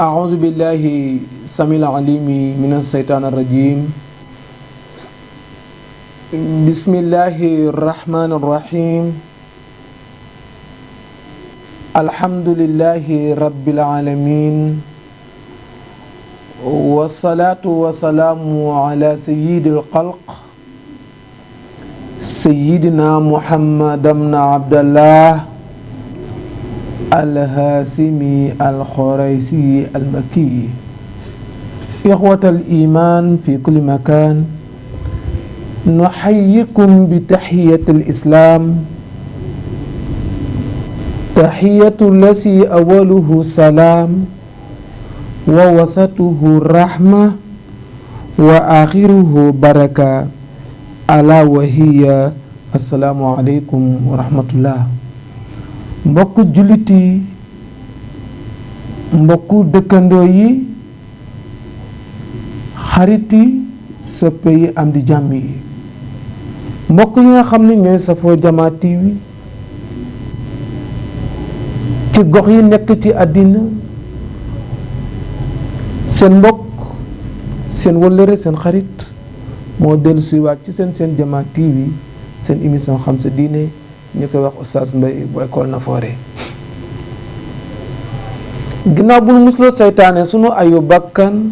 أعوذ بالله السميع العليم من الشيطان الرجيم. بسم الله الرحمن الرحيم. الحمد لله رب العالمين، والصلاة والسلام على سيد الخلق سيدنا محمد بن عبد الله الهاشمي الخريسي المكي. إخوة الإيمان في كل مكان، نحييكم بتحية الإسلام، تحية التي أوله سلام ووسطه رحمة وآخره بركة، ألا وهي السلام عليكم ورحمة الله. mbokku jullit yi, mbokku dëkkandoo yi, xarit yi, soppe yi, am di jàmm yi, mbokk yi nga xam ne ñooy safoo Jamaa TV ci gox yi nekk ci àddina, seen mbokk, seen wëllëre, seen xarit moo dellu si waat ci seen Jamaa TV, seen émission xam sa diine, ñu koy wax Oustaz Mbaye bu école Nafoore. ginnaaw bu nu musloo seytaane sunu ayu bakkan,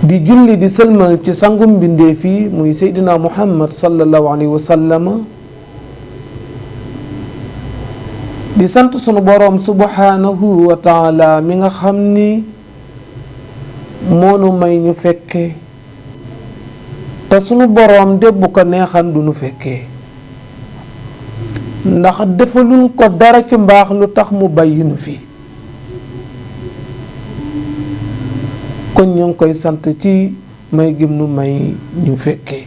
di julli di sëlmal ci sangum mbindee fii muy Seydina Muhammad sallallahu alayhi wa sallam, di sant sunu boroom subhanahu wa taala mi nga xam ni moonu may ñu fekke, te sunu boroom de bu ko neexan du nu fekkee, ndax defaluñ ko dara ci mbaax lu tax mu bàyyi nu fi. kon ñu ngi koy sant ci may gim nu may ñu fekkee,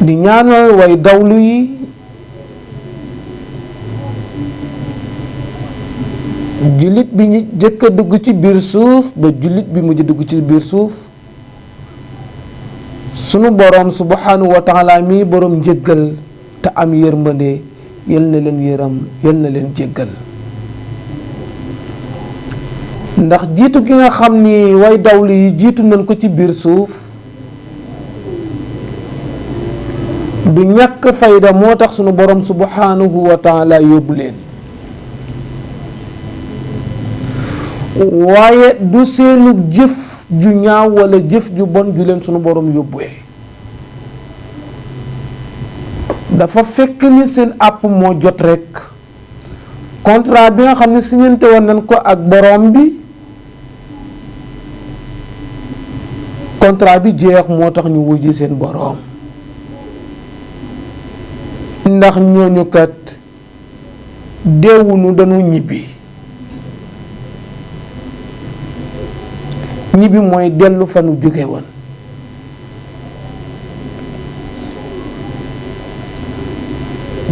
di ñaanal way dawlu yi, jullit bi ñu jëkk a dugg ci biir suuf ba jullit bi mujj dugg ci biir suuf, sunu boroom subhanahu wa taala mi boroom njëggal te am yërmande, yal na leen yëram, yal na leen jéggal. ndax jiitu gi nga xam ni way dawlu yi jiitu nañ ko ci biir suuf du ñàkk fayda, moo tax sunu boroom subhanahu wa taala yóbbu leen, waaye du seenu jëf ju ñaaw walla jëf ju bon ju leen sunu boroom yóbbuwee. dafa fekk ni seen àpp moo jot rekk, contrat bi nga xam ne siñante woon nañ ko ak boroom bi, contrat bi jeex moo tax ñu wujji seen boroom. ndax ñooñu kat deewunu dañu ñibbi. ñibbi mooy dellu fa nu jóge woon.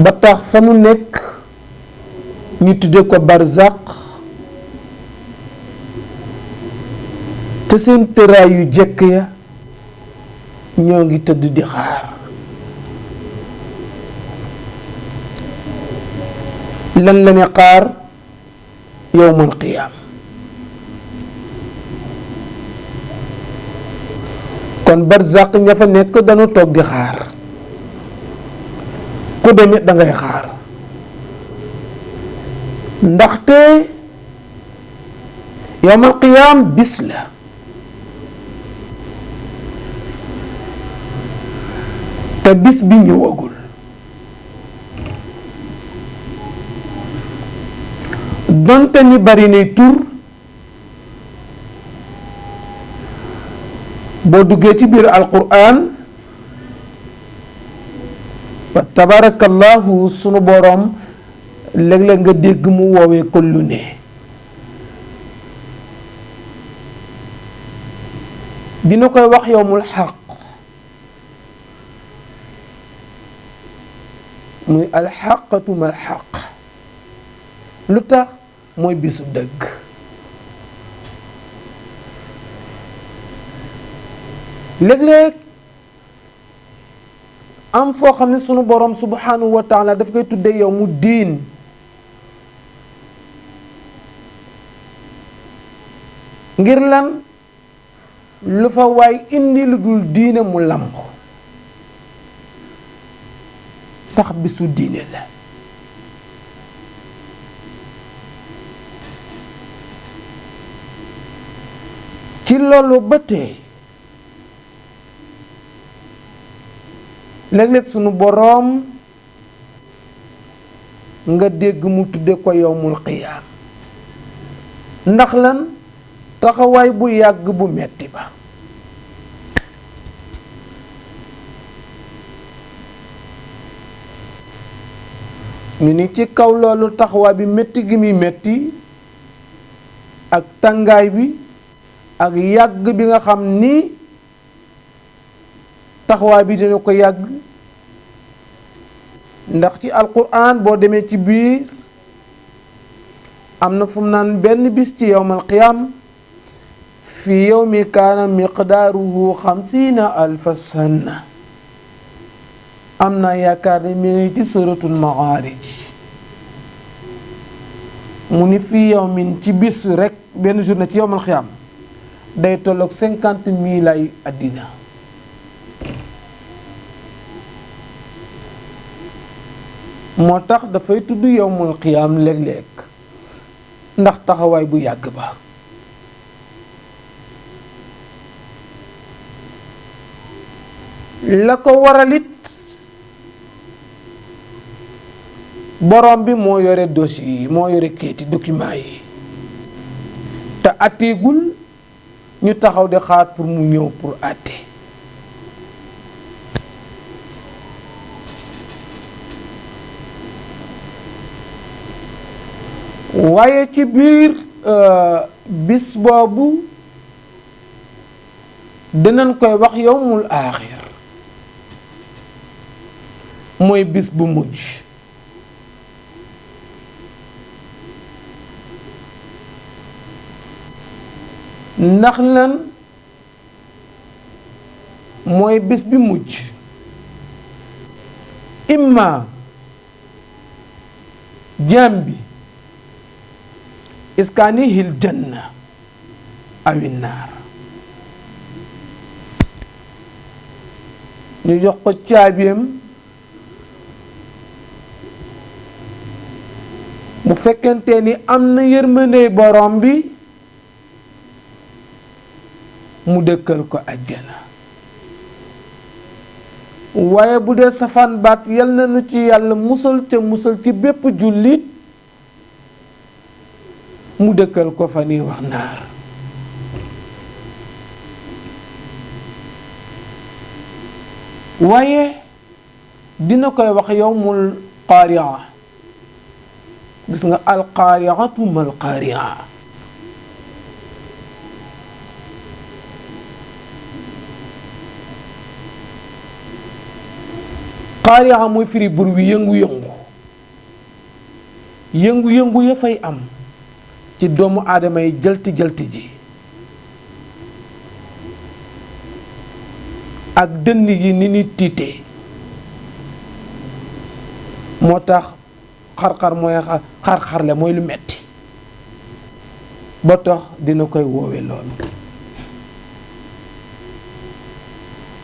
ba tax fa nu nekk ñu tudde ko barzaq, te seen tëraay yu jëkk ya ñoo ngi tëdd di xaar. lan la ne xaar? yawmal qiyaam. kon barzaq ña fa nekk dañu toog di xaar, ku demit da ngay xaar, ndaxte yawmal qiyaam bis la. te bis bi ñëwagul. donte ni bari nay tur, boo duggee ci biir alquran fa tabarakallahu sunu boroom léeg-léeg nga dégg mu woowee ko lu ne. dina koy wax yawmul xaq, muy alxaqatu mal xaq. lu tax? mooy bisu dëgg. léeg-léeg am foo xam ne sunu borom subhanahu wa taala daf koy tudde yawmu diin. ngir lan lu fa waay indi lu dul diine mu lamb tax bisu diine la. ci loolu ba tey léeg-léeg sunu boroom nga dégg mu tudde ko yawmul qiyaam ndax lan taxawaay bu yàgg bu metti ba. ñu ni ci kaw loolu taxawaay bi metti gi muy metti ak tàngaay bi ak yàgg bi nga xam ni taxawaay bi dina ko yàgg ndax ci alquran boo demee ci biir am na fu mu naan benn bis ci yawmal qiyaam fi yawmi kaana miqdaaruhu 50,000 sana. am naa yaakaar ne mi ngi ci suratul Maarij mu ni fii yawmin ci bis rek benn journée ci yawmal qiyaam day tolloog 50,000 ay àddina. moo tax dafay tudd yawmul qiyaam léeg-léeg ndax taxawaay bu yàgg ba. la ko waralit borom bi moo yore dossier yi moo yore kayiti document yi te àtteegul ñu taxaw di xaar pour mu ñëw pour àtte. waaye ci biir bis boobu dinañ koy wax yawmul aaxir mooy bis bu mujj. ndax lan mooy bis bi mujj imma jaam bi iskaanihil janna awin naar ñu jox ko caabiyam bu fekkente ni am na yërmandey borom bi mu dëkkal ko àjjana waaye bu dee safaan baat yal na nu ci yàlla musal te musal ci bépp jullit mu dëkkal ko fa ni wax naar. waaye dina koy wax yawmul qaari'a gis nga alqaari'atu mal qaari'a qaari'a mooy firi bur wi yëngu-yëngu yëngu-yëngu ya fay am ci doomu aadama yi jalti ji ak dënn yi ni ni tiitee moo tax xar-xar mooy xar-xarle mooy lu metti ba tax dina koy woowe loolu.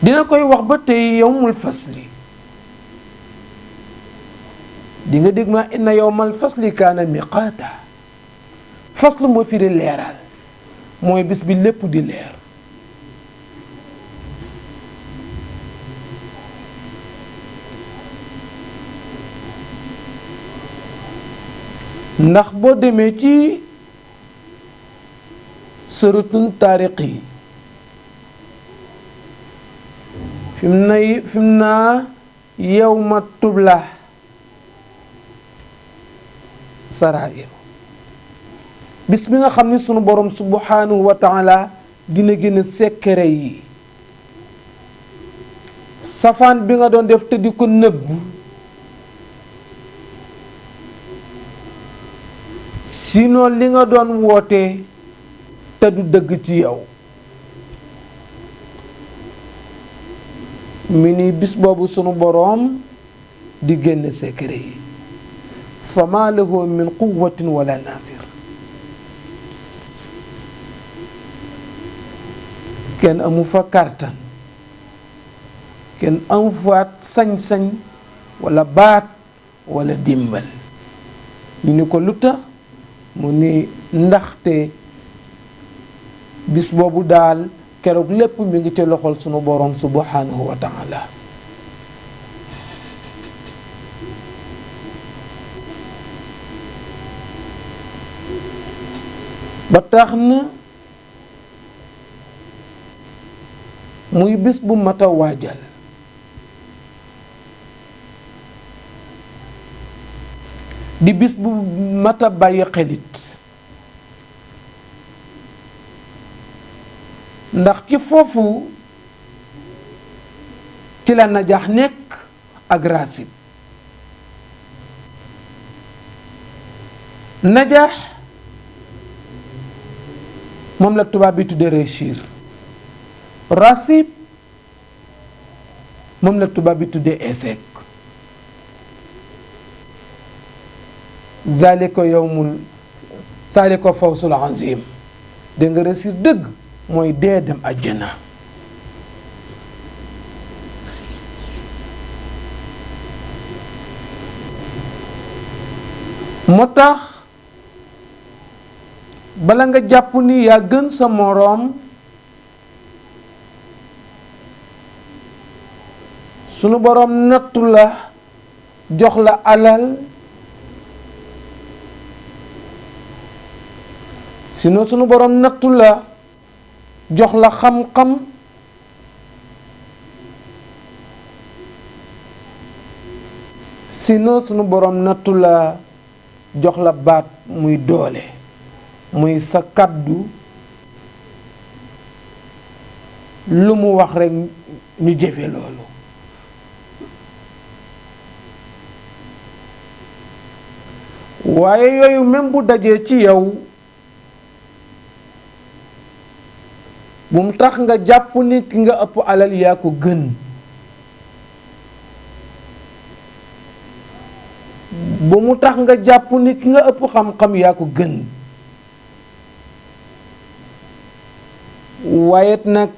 dina koy wax ba tey yawmul fasli di nga dégg ma inna yawmal fasli kaana miqaata. faslu moo firi leeral mooy bis bi lépp di leer. ndax boo demee ci suratun taariq yi fi mu naa yawma tubla sarair bis bi nga xam ni sunu borom subhanahu wa taala dina génn sekkere yi safaan bi nga doon def te di ko nëbb sinon li nga doon woote te du dëgg ci yow mi ni bis boobu sunu boroom di génn secret yi fa maa lahu min quwwatin wala nasir kenn amu fa kàttan kenn amu fa sañ-sañ wala baat wala dimbal ñu ni ko lu tax mu ni ndaxte bis boobu daal keroog lépp mi ngi ci loxol sunu boroom subhanahu wa taala ba tax na muy bis bu mat a waajal di bis bu mat a bàyyi xelit ndax ci foofu ci la najaax nekk ak raasib najaax moom la tubaab bi tudde réussir raasib moom la tubaab bi tudde échec zalika fawsul azim da nga réussir dëgg mooy dee dem àjjana moo tax bala nga jàpp ni yaa gën sa moroom sunu boroom nattu la jox la alal sinon sunu boroom nattu la jox la xam-xam sinon sunu boroom nattu la jox la baat muy doole muy sa kàddu lu mu wax rekk ñu jëfe loolu waaye yooyu même bu dajee ci yow bu mu tax nga jàpp ni ki nga ëpp alal yaa ko gën bu mu tax nga jàpp ni ki nga ëpp xam-xam yaa ko gën waaye nag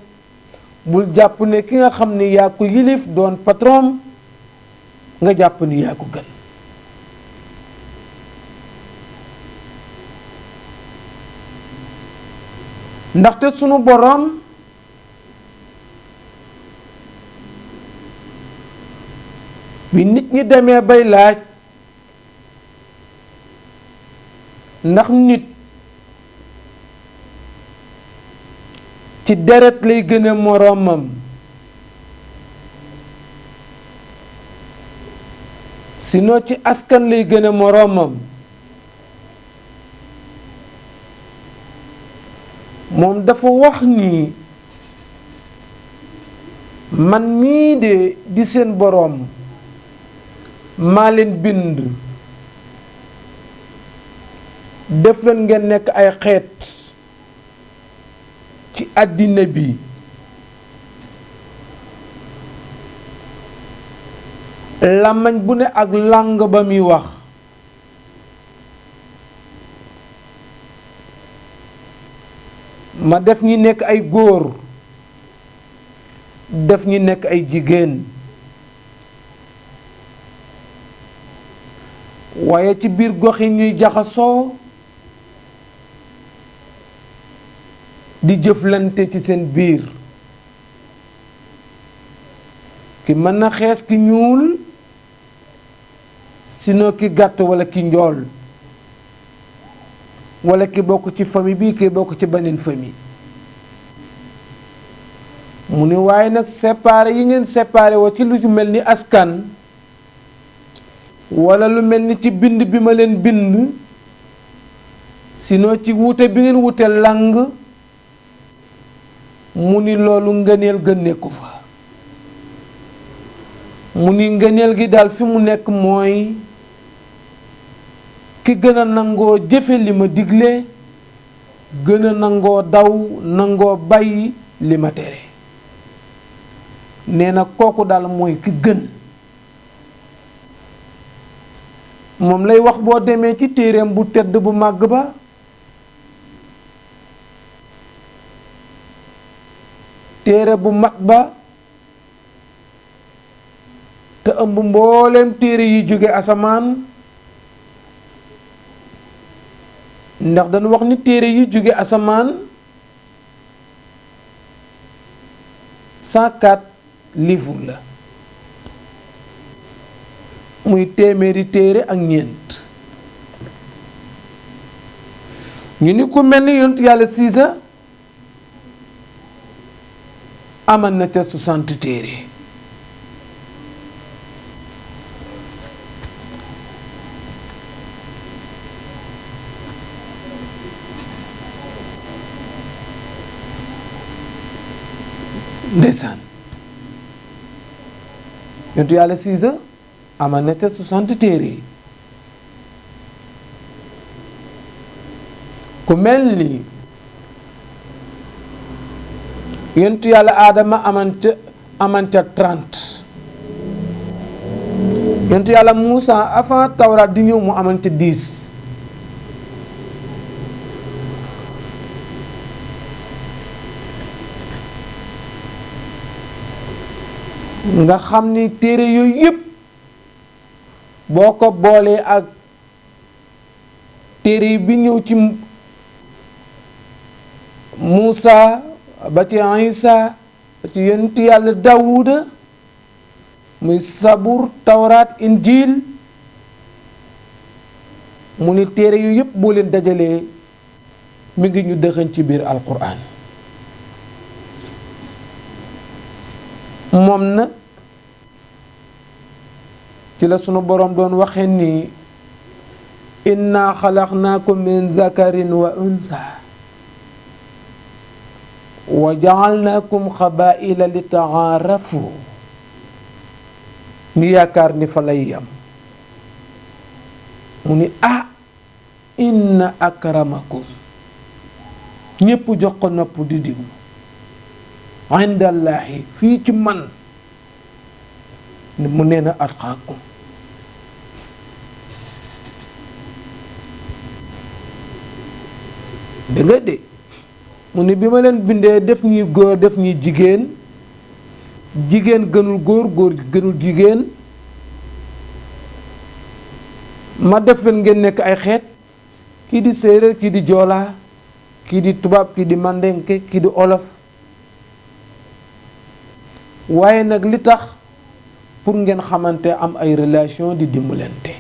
bul jàpp ne ki nga xam ni yaa ko yilif doon patron nga jàpp ni yaa ko gën ndaxte sunu boroom bi nit ñi demee bay laaj ndax nit ci deret lay gën a moroomam sinon ci askan lay gën a moroomam moom dafa wax ni man mii de di seen boroom maa leen bind def leen ngeen nekk ay xeet ci àddina bi làmmiñ bu ne ak làng ba muy wax ma def ñi nekk ay góor def ñi nekk ay jigéen waaye ci biir gox yi ñuy jaxasoo di jëflante ci seen biir ki mën na xees ki ñuul sinon ki gàtt walla ki njool walla ki bokk ci famille bi ki bokk ci beneen famille mu ni waaye nag séparé yi ngeen séparé woo ci lu ci mel ni askan walla lu mel ni ci bind bi ma leen bind sinon ci wuute bi ngeen wuute lang mu ni loolu ngëneel gën nekku fa mu ni ngëneel gi daal fi mu nekk mooy ki gën a nangoo jëfe li ma digle gën a nangoo daw nangoo bàyyi li ma tere nee na kooku daal mooy ki gën. moom lay wax boo demee ci téereem bu tedd bu màgg ba téere bu mat ba te ëmb mbooleem téere yi jóge asamaan, ndax dañu wax ni téere yi jóge asamaan 104 livres la, muy téeméeri téere ak ñeent. ñu ni ku mel ni yonent yàlla Siisa amal na ca 60 téere. ndeysaan yonent yàlla Siisa amal na ca 60 téere. ku mel ni yonent yàlla Aadama aman ca 30. yonent yàlla Muusa avant Tawraat di ñëw mu aman ca 10. nga xam ni téere yooyu yëpp boo ko boolee ak téere bi ñëw ci Muusa ba ci Isa ba ci yonent yàlla Daawuda muy Sabuur Tawraat Injiil mu ni téere yooyu yëpp boo leen dajalee mi ngi ñu dëxëñ ci biir alquran. moom na ci la sunu boroom doon waxe ni inna xalaqnaakum min zakarin wa unsa wa jaalnaakum xabaa'ila li taarafu. ñu yaakaar ni fa lay yam mu ni inna akramakum ñépp jox ko nopp di diglu indallaahi fii ci man mu nee na atqaakum. dégg nga de mu ni bi ma leen bindee def ñuy góor def ñuy jigéen, jigéen gënul góor, góor gënul jigéen, ma def leen ngeen nekk ay xeet, kii di séeréer, kii di joolaa, kii di tubaab, kii di mandenke, kii di olof. waaye nag li tax pour ngeen xamante am ay relation di dimbalante.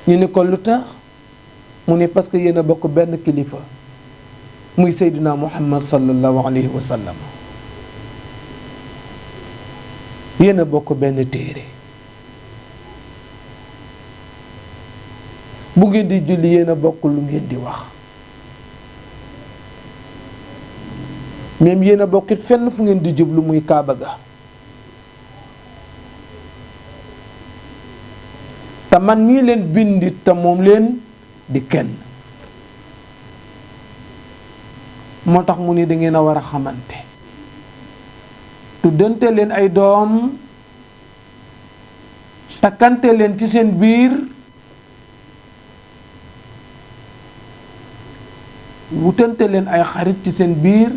ñu ni ko lu tax mu ni parce que yéen a bokk benn kilifa muy Seydina Muhammad sallallahu alayhi wa sallam. yéen a bokk benn téere, bu ngeen di julli yéen a bokk lu ngeen di wax, même yéen a bokkit fenn fu ngeen di jublu muy Kaaba ga. te man mii leen bindit te moom leen di kenn. moo tax mu ni da ngeen a war a xamante, tuddante leen ay doom, takkante leen ci seen biir, wutante leen ay xarit ci seen biir,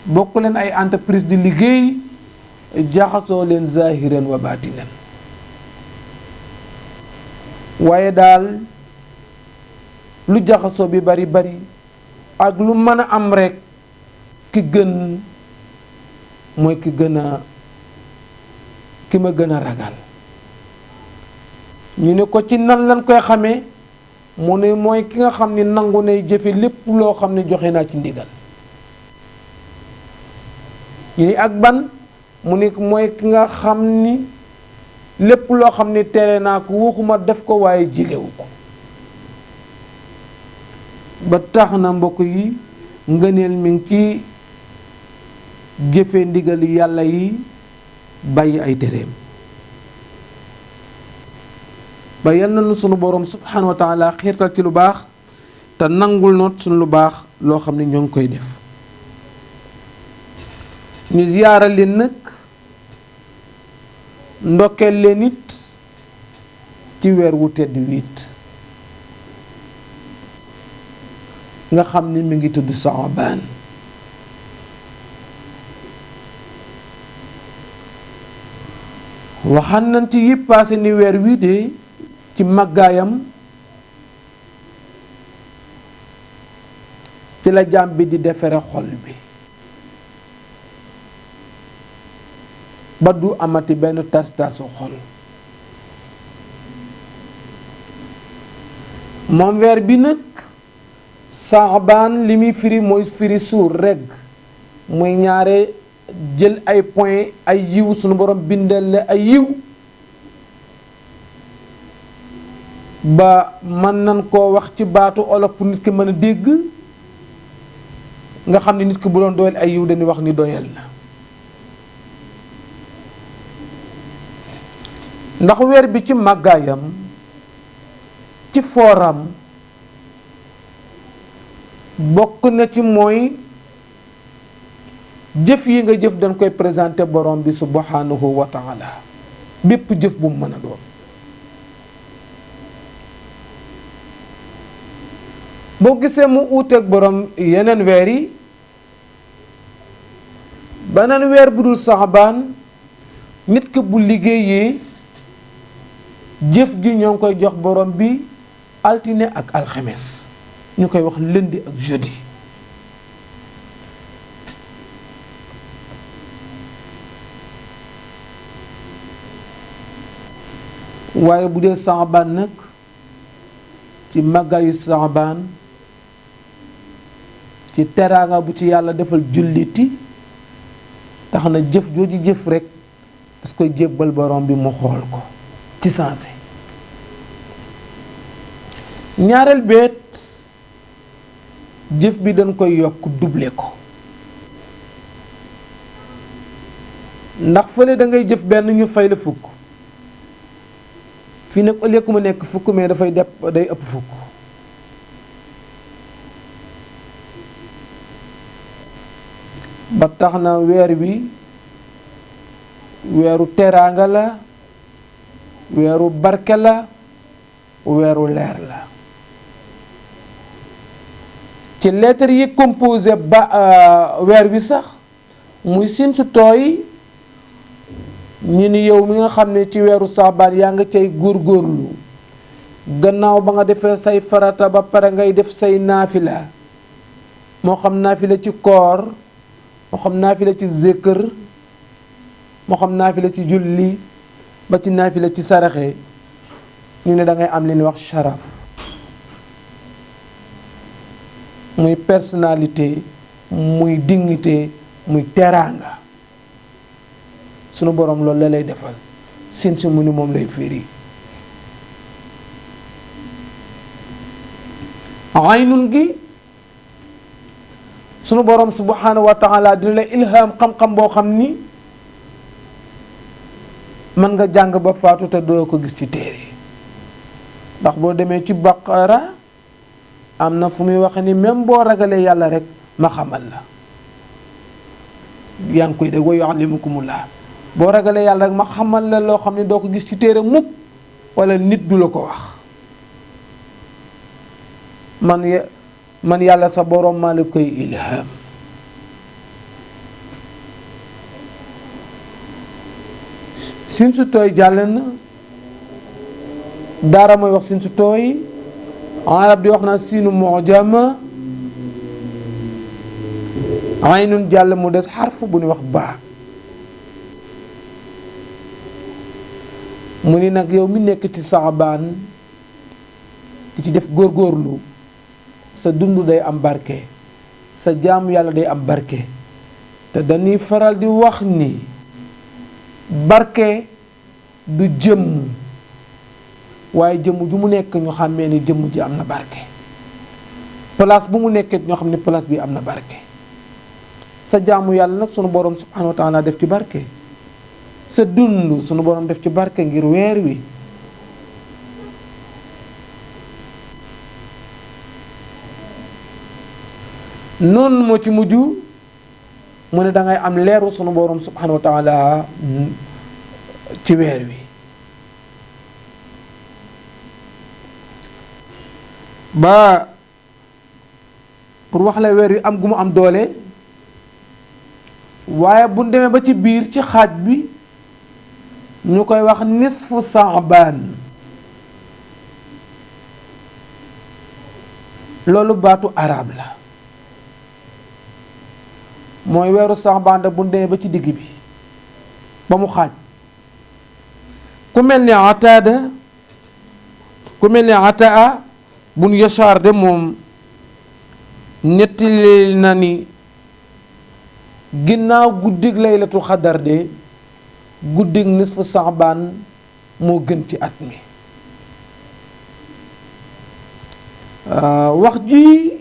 bokk leen ay entreprise di liggéey, jaxasoo leen zahiran wa baatinan. waaye daal lu jaxasoo bi bari bari ak lu mën a am rekk ki gën mooy ki ma gën a ragal. ñu ne ko ci nan lañ koy xamee mu ne mooy ki nga xam ni nangu nay jëfe lépp loo xam ne joxe naa ci ndigal. ñu ni ak ban mu ne mooy ki nga xam ni lépp loo xam ne tere naa ko waxuma def ko waaye jegewu ko. ba tax na mbokk yi ngëneel mi ngi ci jëfe ndigal yàlla yi bàyyi ay tereem. ba yal na nu sunu boroom subhanahu wa taala xiirtal ci lu baax te nangul noot sunu lu baax loo xam ne ñoo ngi koy def. ñu ziyaara leen nag ndokkeel leen it ci weer wu tedd wiit nga xam ni mi ngi tudd Saabaan. waxaan nañ ci yi paase ni weer wi de ci màggaayam ci la jaam bi di defare xol bi ba du amati benn tas-tasu xol. moom weer bi nag Saabaan li muy firi mooy firi suur regg muy ñaare jël ay point ay yiw sunu borom bindal la ay yiw ba mën nañ koo wax ci baatu olof pour nit ki mën a dégg nga xam ne nit ki bu doon doyal ay yiw dañuy wax ni doyal na. ndax weer bi ci màggaayam ci fooram bokk na ci mooy jëf yi nga jëf dañ koy présenté borom bi subhanahu wa taala bépp jëf bu mu mën a doon. boo gisee mu uuteeg borom yeneen weer yi beneen weer bu dul Saabaan nit ki bu liggéeyee jëf ji ñoo ngi koy jox borom bi altine ak alxames ñu koy wax lundi ak jeudi. waaye bu dee Saabaan nag ci màggaayu Saabaan ci teraanga bu ci yàlla defal julliti tax na jëf jooju jëf rekk parce que jébbal borom bi mu xool ko ci sensé. ñaareel beet jëf bi dañ koy yokk doublé ko ndax fële da ngay jëf benn ñu fay la fukk fii nag au lieu que mu nekk fukk mais day ëpp fukk. ba tax na weer wi weeru teraanga la weeru barke la weeru leer la. ci lettre yi composé ba weer wi sax muy sin su tooy ñu ni yow mi nga xam ne ci weeru Saabaan yaa nga cay góorgóorlu gannaaw ba nga defee say farata ba pare ngay def say naafila moo xam naafila ci koor moo xam naafila ci zikr moo xam naafila ci julli ba ci naafila ci saraxe ñu ne da ngay am li ñuy wax sharaf muy personnalité muy dignité muy teraanga sunu borom loolu la lay defal sin si mu ni moom lay firi. aynun gi sunu borom subhanahu wa taala dina la ilham xam-xam boo xam ni mën nga jàng ba faatu te doo ko gis ci téere ndax boo demee ci Baqara am na fu muy waxe ni même boo ragalee yàlla rek ma xamal la yaa ngi koy dégg wa yuallimukumullah boo ragalee yàlla rek ma xamal la loo xam ne doo ko gis ci téere mukk wala nit du la ko wax man yàlla sa borom maa la koy ilham. sin su tooy jàll na daara mooy wax sin su tooy arab di wax naa siinu mujama aynun jàll mu des xarf bu ñuy wax baa mu ni nag yow mi nekk ci Saabaan di ci def góorgóorlu sa dund day am barke sa jaamu yàlla day am barke te dañuy faral di wax ni barke du jëmm waaye jëmm ju mu nekk ñu xàmmee ni jëmm ji am na barke place bu mu nekkee ñoo xam ne place bi am na barke sa jaamu yàlla nag sunu borom subhanahu wa taala def ci barke sa dund sunu borom def ci barke ngir weer wi noonu moo ci mujj mu ne dangay am leeru sunu borom subhanahu wa taala ci weer wi ba pour wax la weer wi am gu mu am doole waaye bu demee ba ci biir ci xaaj bi ñu koy wax nisfu Saabaan loolu baatu arab la mooy weeru Saabaan bu demee ba ci digg bi ba mu xaaj ku mel ni Ataada ku mel ni Ataa bun Yasaar de moom nettali na ni ginnaaw guddig laylatul xadar de guddig nisfu Saabaan moo gën ci at mi wax ji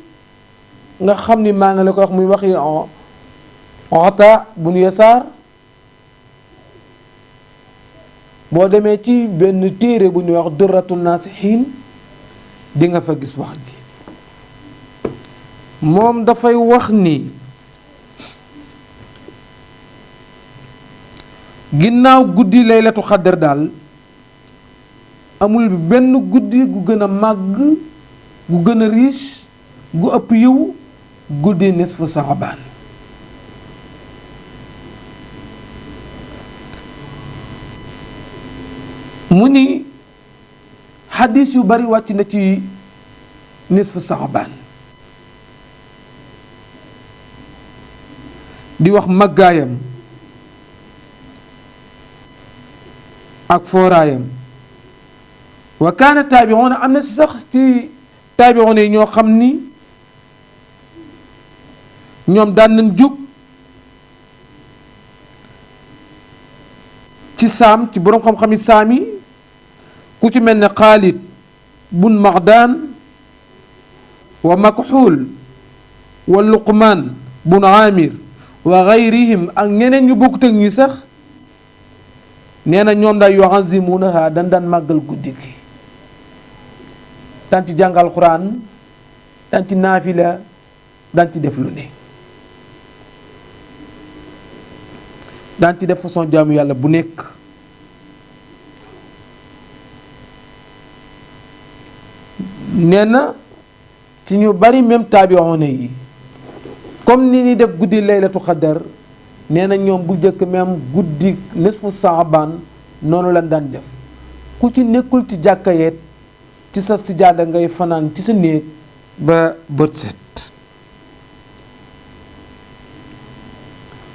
nga xam ni maa ngi la ko wax muy waxi Ataa bun Yasaar boo demee ci benn téere bu ñuy wax Durratul Naasixiin di nga fa gis wax ji moom dafay wax ni ginnaaw guddi laylatu xadar daal amul benn guddi gu gën a màgg gu gën a riche gu ëpp yiw guddi nisfu Saabaan mu ni xadis yu bari wàcc na ci nisfu Saabaan di wax màggaayam ak fooraayam wa kaana taabi'uuna am na si sax ci taabi'uuna yi ñoo xam ni ñoom daan nañ jóg ci saam ci boroom xam-xami saam yi ku ci mel ne Xaalid bun Maxdaan wa Makxuul wa Luqmaan bun Aamir wa gayrihim ak ñeneen ñu bokkut ak ñi sax nee na ñoom daal yu'azzimuunahaa dañ daan màggal guddi gi daan ci jàngal Quraan daan ci naafila daan ci def lu ne daan ci def façon jaamu yàlla bu nekk nee na ci ñu bari même taabi'uuna yi comme ni ñuy def guddi laylatu xadar nee na ñoom bu njëkk même guddi nisfu Saabaan noonu lañ daan def ku ci nekkul ci jàkka yeet ci sa sijaada ngay fanaan ci sa néeg ba bët set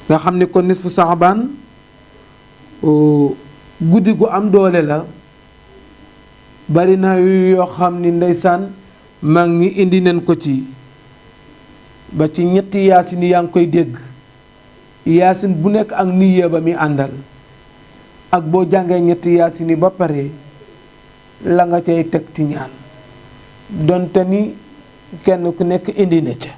nga xam ni kon nisfu Saabaan guddi gu am doole la bari na yoo xam ni ndeysaan mag ñi indi nañ ko ci ba ci ñetti yaasin yaa ngi koy dégg yaasin bu nekk ak niyyee ba mi àndal ak boo jàngee ñetti yaasin yi ba pare la nga cay teg ci ñaan donte ni kenn ku nekk indi na ca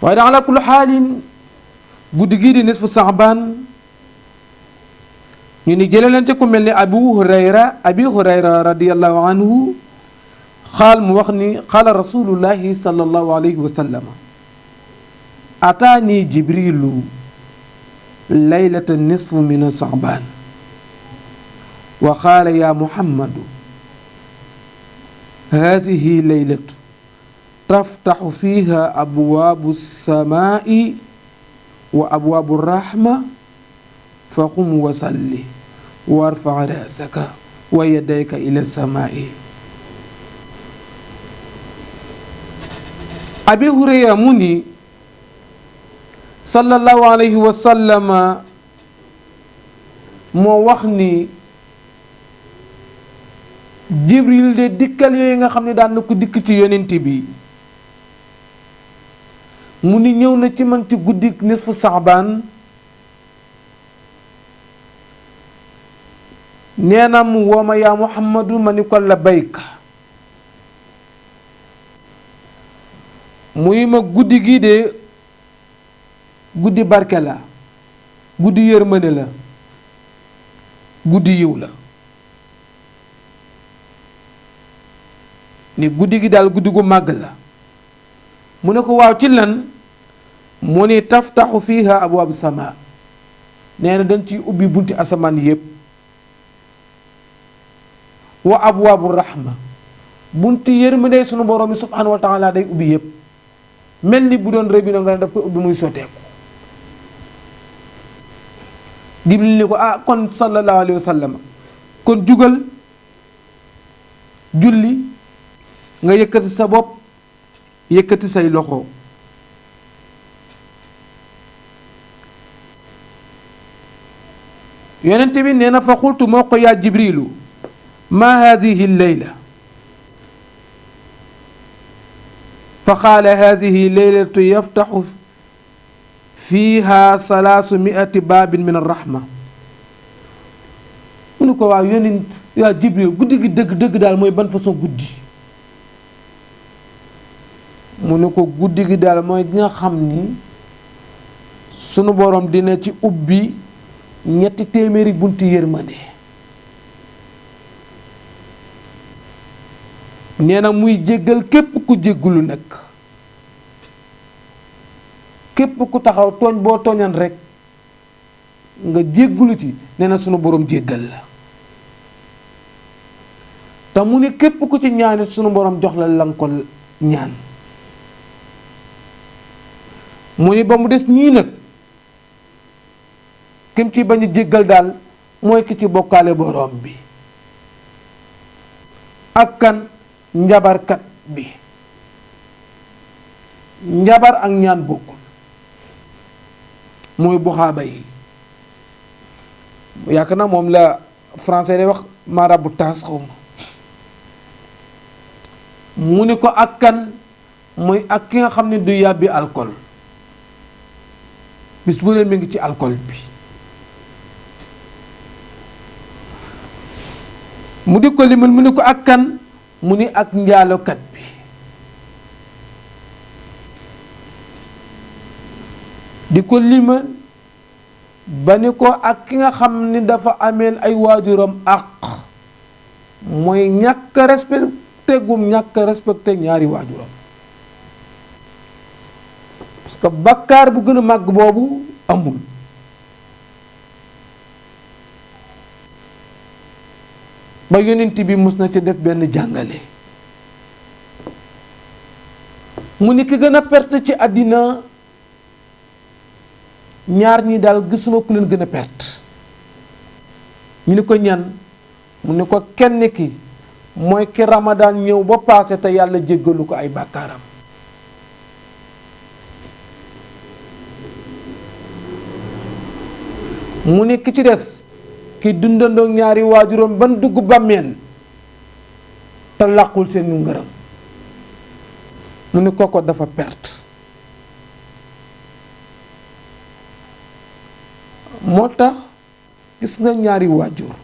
waaye da ala kulli xaalin guddi gii di nisfu Saabaan ñu ni jëlee leen ci ku mel ni abi hurayra radiyallahu anhu xaal mu wax ni xaala rasulullahi sallallahu alayhi wa sallam ataani jibrilu laylata nisfu min Saabaan wa qaala ya muhammadu haadihi laylatu taftaxu fiiha abwaabu samaai wa abwaabu rahma fa qum wa salli warfa raasaka wa yadayka ila samaai abi hurayra mu ni sallallahu alayhi wa sallama moo wax ni jibril de dikkal yooyu nga xam ne daan na ko dikk ci yonent bi mu ni ñëw na ci man ci guddi nisfu Saabaan nee na mu wooma yaa muhammadu ma ni ko labbayka muy ma guddi gii de guddi barke la guddi yërmande la guddi yiw la ni guddi gi daal guddi gu màgg la mu ne ko waaw ci lan mu ni taftaxu fiiha abwaabu sama nee na dañ ciy ubbi bunti asamaan yépp wa abwaabu rahma bunti yërmande sunu borom bi subhanahu wa taala day ubbi yépp mel ni bu doon robinet nga ne daf koy ubbi muy sotteeku. Jibril ni ko kon sallallahu alayhi wa sallam kon jugal julli nga yëkkati sa bopp yëkkati say loxo. yonent bi nee na fa xultu moo ko yaa Jibrilu ma hadihi leyla fa qaala hadihi leylatu yaftaxu fiiha 300 baabin min arrahma. mu ne ko waaw yonent yaa Jibril guddi gi dëgg daal mooy ban façon guddi. mu ne ko guddi gi daal mooy gi nga xam ni sunu borom dina ci ubbi 300 bunti yërmande. nee na muy jéggal képp ku jéggulu nag képp ku taxaw tooñ boo tooñan rek nga jéggulu ci nee na sunu borom jéggal la. te mu ne képp ku ci ñaanit sunu borom jox la lan ko ñaan. mu ni ba mu des ñii nag kim ci bañ a jéggal daal mooy ki ci bokkaale borom bi ak kan njabarkat bi. njabar ak ñaan bokkul mooy buxaaba yi yaakaar na moom la français day wax maraboutage xaw ma. mu ni ko ak kan mooy ak ki nga xam ne du yàbbi alcool bis bu ne mi ngi ci alcool bi. mu di ko limal mu ni ko ak kan mu ni ak njaalokat bi. di ko limal ba ni ko ak ki nga xam ni dafa ameel ay waajuram àq mooy ñàkk respecté gum ñàkk respecté ñaari waajuram. parce que bakkaar bu gën a màgg boobu amul. ba yonent bi mus na ci def benn jàngale mu ni ki gën a perte ci àddina ñaar ñi daal gisuma ku leen gën a perte. ñu ni ko ñan mu ni ko kenn ki mooy ki Ramadan ñëw ba paase te yàlla jéggalu ko ay bàkkaaram. mu ni ki ci des ki dundandoo ñaari waajuram ban dugg bàmmeel te làqul seen ngërëm. mu ni kooko dafa perte. moo tax gis nga ñaari waajur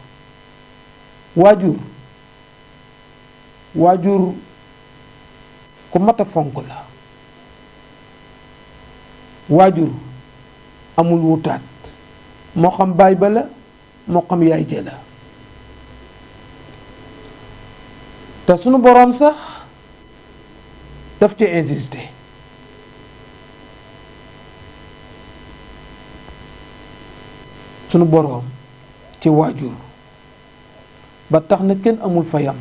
ku mat a fonk la. waajur amul wutaat moo xam baay ba la moo xam yaay ja la. te sunu boroom sax daf ci insister. sunu boroom ci waajur ba tax na kenn amul fayam.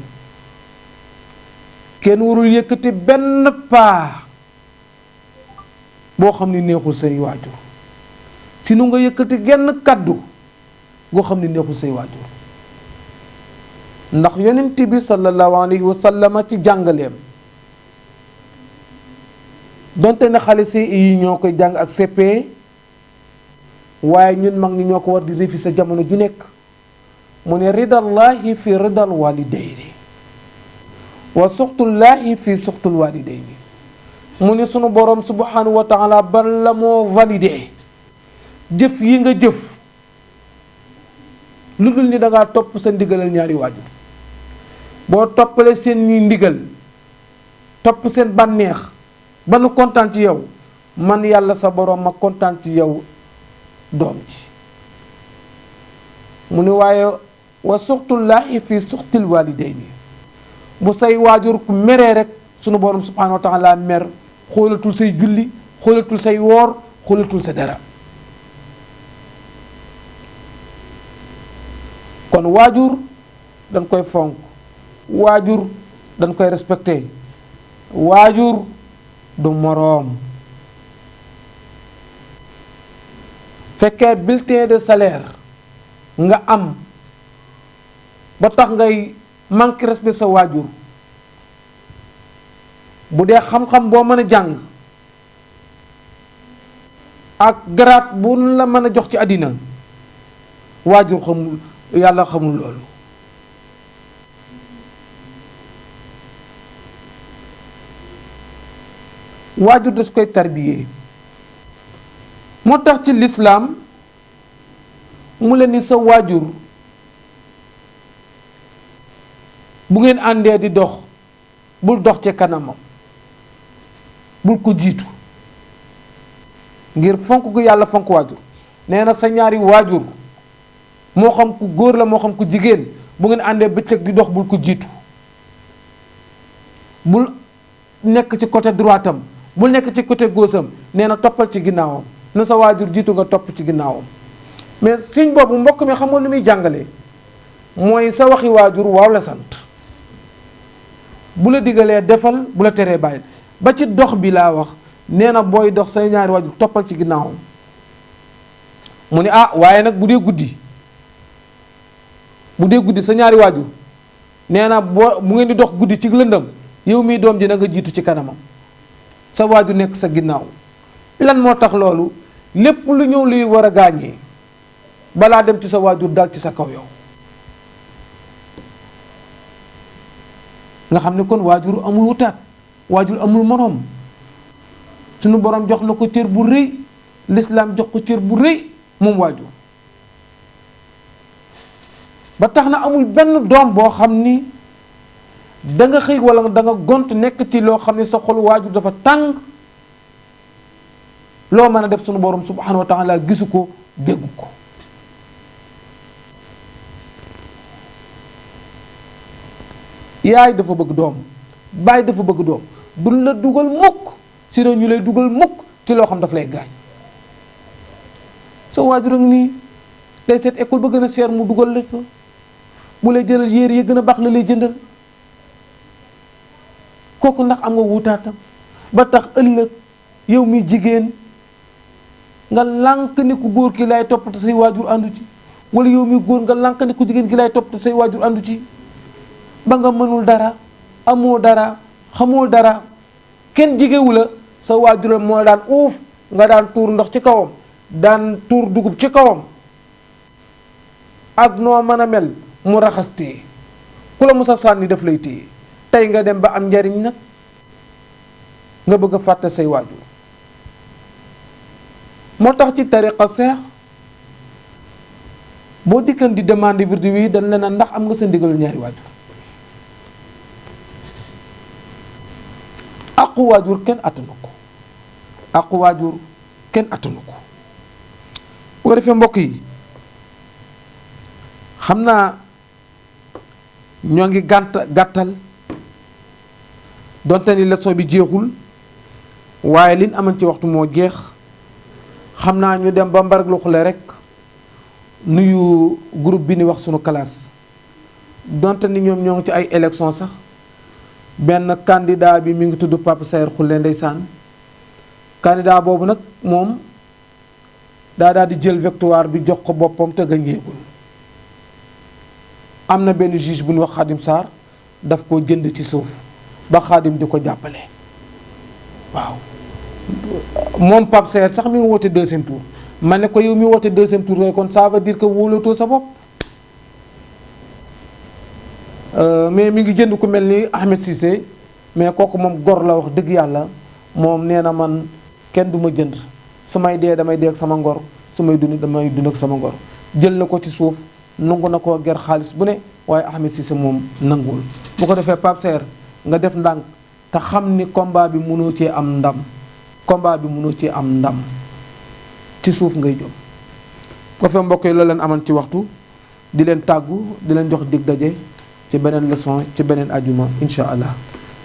kenn warul yëkkati benn paa boo xam ni neexul say waajur si nu nga yëkkati genn kàddu goo xam ni neexul say waajur. ndax yonent bi sallallahu alayhi wa sallam ci jàngaleem donte ne xale si yi ñoo koy jàng ak CP waaye ñun mag ñi ñoo ko war di refi sa jamono ju nekk. mu ne ridallahi fi ridal walidayni wa suxtullahi fi suxtul walidayni. mu ne sunu borom subhanahu wa taala bala moo validé jëf yi nga jëf lu dul ni dangaa topp sa ndigalal ñaari waajur. boo toppale seen ñi ndigal topp seen bànneex ba nu kontaan ci yow man yàlla sa borom ma kontaan ci yow doom ji. mu ne waaye wa suxtullahi fi suxtil walidayni bu say waajur ku meree rek sunu borom subhanahu wa taala mer xoolatul say julli xoolatul say woor xoolatul sa dara. kon waajur dañ koy fonk, waajur dañ koy respecté, waajur du moroom. fekkee bulletin de salaire nga am ba tax ngay manque respect sa waajur, bu dee xam-xam boo mën a jàng ak garaat bu la mën a jox ci àddina, waajur xamul, yàlla xamul loolu. waajur das koy tarbiyee. moo tax ci lislaam mu leen ni sa waajur bu ngeen àndee di dox bul dox ci kanamam, bul ko jiitu, ngir fonk gu yàlla fonk waajur. nee na sa ñaari waajur moo xam ku góor la moo xam ku jigéen, bu ngeen àndee bëccëg di dox bul ko jiitu, bul nekk ci côté droitam, bul nekk ci côté gaucham. nee na toppal ci ginnaawam, na sa waajur jiitu nga topp ci ginnaawam. mais signe boobu mbokk mi xamoon lu muy jàngale mooy sa waxi waajur waaw la sant, bu la digalee defal, bu la teree bàyyi. ba ci dox bi laa wax, nee na booy dox say ñaari waajur toppal ci ginnaawam. mu ne waaye nag bu dee guddi sa ñaari waajur, nee na bu ngeen di dox guddi ci lëndëm, yow mii doom ji na nga jiitu ci kanamam, sa waajur nekk sa ginnaaw. lan moo tax loolu? lépp lu ñëw luy war a gaañee balaa dem ci sa waajur dal ci sa kaw yow. nga xam ne kon waajur amul wutaat, waajur amul moroom. sunu borom jox na ko cër bu rëy, lislaam jox ko cër bu rëy moom waajur. ba tax na amul benn doom boo xam ni da nga xëy wala da nga gont nekk ci loo xam ne sa xol waajur dafa tàng, loo mën a def sunu borom subhanahu wa taala gisu ko, déggu ko. yaay dafa bëgg doom, baay dafa bëgg doom, duñ la dugal mukk sinon ñu lay dugal mukk ci loo xam daf lay gaañ. sa waajur a ngi nii day seet école ba gën a seer mu dugal la ko, mu lay jëndal yére yi gën a baax la lay jëndal. kooku ndax am nga wutaatam ba tax ëllëg yow mi jigéen nga lànk ni ku góor ki lay topp te say waajur àndu ci, wala yow mi góor nga lànk ni ku jigéen ki lay topp te say waajur àndu ci, ba nga mënul dara, amoo dara, xamoo dara, kenn jigewu la, sa waajur moo daan uuf, nga daan tuur ndox ci kawam, daan tuur dugub ci kawam, ak noo mën a mel mu raxas téye, ku la musa sànni daf lay téye. tey nga dem ba am njariñ nag nga bëgg a fàtte say waajur. moo tax ci tariqa seex boo dikkan di demande wirdu wi dañ leen ndax am nga sa ndigalu ñaari waajur. aqu waajur kenn attanu ko, aqu waajur kenn attanu ko. bu ko defee mbokk yi, xam naa ñoo ngi gàttal donte ni leçon bi jeexul, waaye liñ amoon ci waxtu moo jeex. xam naa ñu dem ba mbarag lu xule rek nuyu groupe bi ni wax sunu classe, donte ni ñoom ñoo ngi ci ay élection sax. benn candidat bi mi ngi tudd Papa Sayer Xulle ndeysaan. candidat boobu nag moom daal di jël victoire bi jox ko boppam te gañeegul. am na benn juge bu ñu wax Xaadim Sarr daf ko jënd ci suuf ba Xaadim di ko jàppale. waaw moom Pape Sayer sax mi ngi woote deuxième tour. ma ne ko yow mi woote deuxième tour kay kon ça veut dire que wóolatoo sa bopp. mais mi ngi jënd ku mel ni Ahmed Cissé, mais kooku moom gor la wax dëgg yàlla. moom nee na man kenn du ma jënd, su may dee damay dee ak sama ngor, su may dund damay dund ak sama ngor. jël na ko ci suuf, nangu na koo ger xaalis bu ne, waaye Ahmed Cissé moom nanguwul. bu ko defee Pape Sayer nga def ndànk te xam ni combat bi mënoo cee am ndam, combat bi mënoo cee am ndam, ci suuf ngay jóg. ko fe mbokk yi loolu leen amoon ci waxtu, di leen tàggu, di leen jox dig daje ci beneen leçon, ci beneen ajuma incha allah.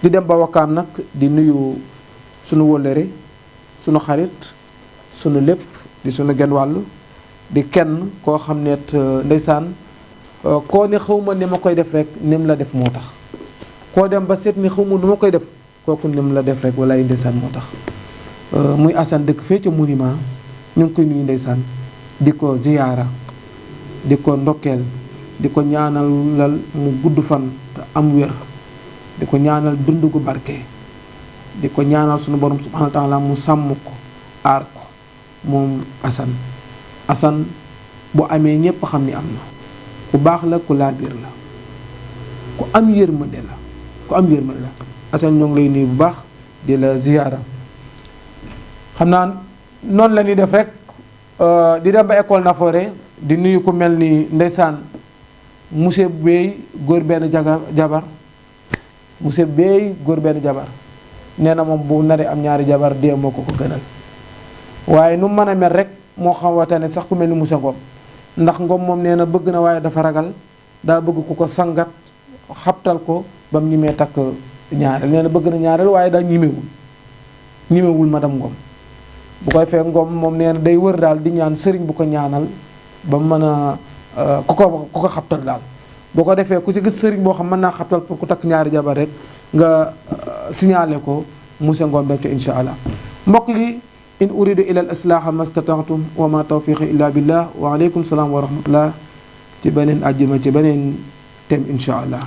di dem ba Wakaam nag di nuyu sunu wóllëre, sunu xarit, sunu lépp, di sunu genn wàll, di kenn koo xam ne ndeysaan koo ne xawma ni ma koy def rek nim la def moo tax koo dem ba seet ni xawma nu ma koy def kooku nim la def rek wala ndeysaan moo tax muy Assane dëkk fee ca monument ñu ngi koy nuyu ndeysaan di ko ziyaara di ko ndokkeel di ko ñaanal mu gudd fan te am wér di ko ñaanal dund gu barke di ko ñaanal sunu borom subhanahu wa taala mu sàmm ko aar ko moom Assane bu amee ñépp xam ni am na ku baax la ku laabiir la ku am yërmande la Assane ñoo ngi lay nuyu bu baax di la ziyaara xam naa noonu la ñuy def rek di dem ba école Nafoore di nuyu ku mel ni ndeysaan monsieur Bey góor benn jabar monsieur Bey góor benn jabar nee na moom bu naree am ñaari jabar dee moo ko gënal waaye nu mën a mel rek moo xamante ne sax ku mel ni monsieur Ngom ndax Ngom moom nee na bëgg na waaye dafa ragal daa bëgg ku ko sangat xabtal ko ba mu ñimee takk ñaareel nee na bëgg na ñaareel waaye daa ñimewul madame Ngom bu koy fee Ngom moom nee na day wër daal di ñaan sëriñ bu ko ñaanal ba mu mën a ku ko xabtal daal boo ko defee ku ci gis sëriñ boo xam mën naa xabtal pour ku takk ñaari jabar rek nga signalé ko monsieur Ngom Béthio insha allah mbokk yi in uridu ila al islaaha mastata'tum wa ma tawfiqi illa billah wa aleykum salaam wa rahmatullah ci beneen àjjuma ci beneen thème insha allah